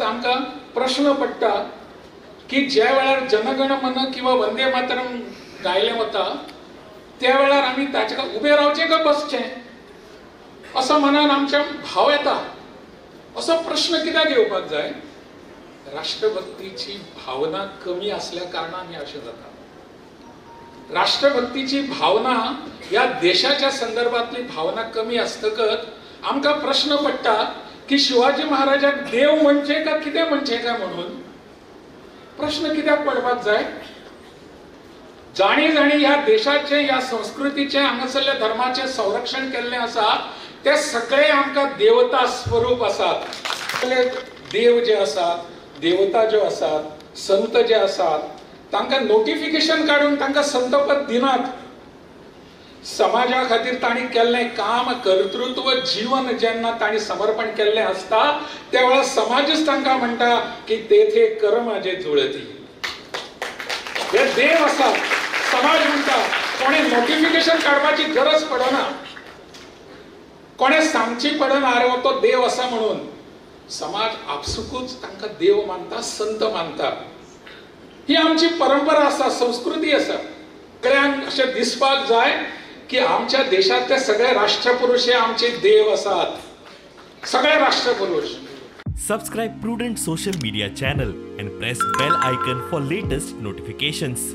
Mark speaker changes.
Speaker 1: आमकां प्रश्न पडटा की ज्या वेळार जनगण मन किंवा वंदे मातरम गायलें वता त्या वेळार आमी ताचे उबे रावचें काय बसचें असो मनान आमच्या भाव येता. असो प्रश्न कित्याक येवपाक जाय? राष्ट्रभक्तीची भावना कमी आसल्या कारणान हें अशें जाता. राष्ट्रभक्तीची भावना ह्या देशाच्या संदर्भातली भावना कमी आसतकच आमकां प्रश्न पडटा की शिवाजी महाराजाक देव म्हणचें काय कितें म्हणचें काय म्हणून प्रश्न कित्याक पडपाक जाय? जाणी जाणी ह्या देशाचें, ह्या संस्कृतीचें, हांगासरल्या धर्माचें संरक्षण केल्लें आसा ते सगळे आमकां देवता स्वरूप आसात. देव जे आसात, देवता ज्यो आसात, संत जे आसात, तांकां नोटिफिकेशन काडून तांकां संतपद दिनात. समाजा खातीर तांणी केल्लें काम, कर्तृत्व, जीवन जेन्ना तांणी समर्पण केल्लें आसता त्या वेळार समाजच तांकां म्हणटा की तेथे कर्म जे जुळती. हे देव आसात, समाज म्हणटा. कोणें नोटिफिकेशन काडपाची गरज पडना, कोणें सांगची पडना अरे तो देव आसा म्हणून. समाज आपसुकूच तांकां देव मानता, संत मानता. ही आमची परंपरा आसा, संस्कृती आसा. सगळ्यांक अशें दिसपाक जाय की आमच्या देशांतले सगळे राष्ट्रपुरुष हे आमचे देव आसात, सगळे राष्ट्रपुरुष.
Speaker 2: Subscribe Prudent social media channel and press bell icon for latest notifications.